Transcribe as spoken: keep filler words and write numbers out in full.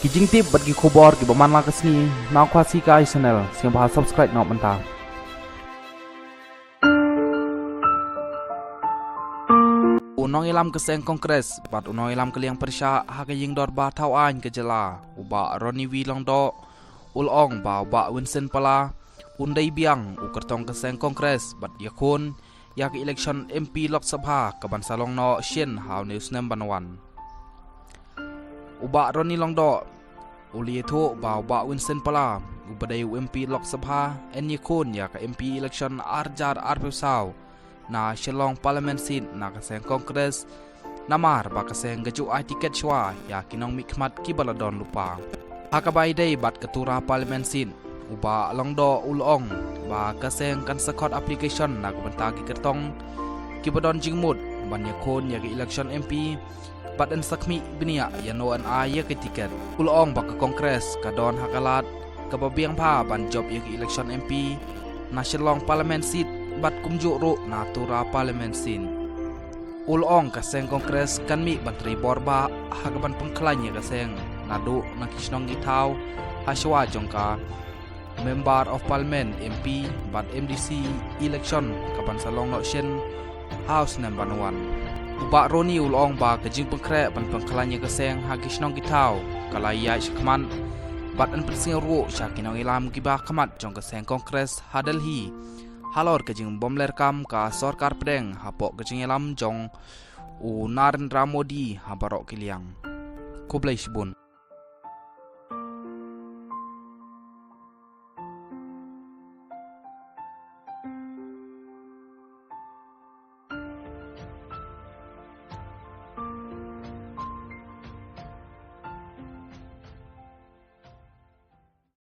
Ki jingtip bad ki khubor kiba man la ka sngi na Khasi Kai Channel, sngewbha subscribe noh mynta. U nongïalam ka seng Congress bad u nongïalam ka liang pyrshah ha ka ïingdorbar thaw aiñ ka jylla, u Bah Ronnie V Lyngdoh, u la ong ba u Bah Vincent Pala un dei biang u kyrtong ka seng Congress ban ïakhun ïa ka election M P Lok Sabha kaban sa long noh shen ha une u snem ban wan. U Bah Ronnie Lyngdoh u la ïathuh ba u Bah Vincent Pala, uba dei u M P Lok Sabha, yn ïakhun ïa ka M P election ar hajar arphew saw na Shillong Parliament Seat na ka seng Congress, namar ba ka seng ka ju ai tiket shuwa ïa ki nongmihkhmat kiba la don lypa. Ha kaba ïadei bad ka Tura Parliament Seat, u Bah Lyngdoh u la ong ba ka seng kan sa khot application na ka bynta ki kyrtong kiba don jingmut ban ïakhun ïa ka election M P bad yn sa khmih bniah ïano yn ai ïa ka tiket. U la ong ba ka Congress ka don ha ka lad kaba biang bha ban jop ïa ka election M P na Shillong Parliament Seat bad kumjuh ruh na Tura Parliament Seat. U la ong ka seng Congress kan mih ban trei bor bah ha kaban pynkhlaiñ ïa ka seng naduh na ki shnong ki thaw ha shuwa jong ka Member of Parliament, M P bad M D C election kaban sa long noh shen ha u snem ban wan. U Bah Ronnie u la ong ba ka jingpynkhreh ban pynkhlaiñ ïa ka seng ha ki shnong ki thaw ka la ïaid shakhmat bad yn pynsngew ruh sha ki nongïalam kiba ha khmat jong ka seng Congress ha Delhi halor ka jingbymlerkam ka sorkar pdeng hapoh ka jingïalam jong u Narendra Modi ha baroh ki liang. Khublei shibun.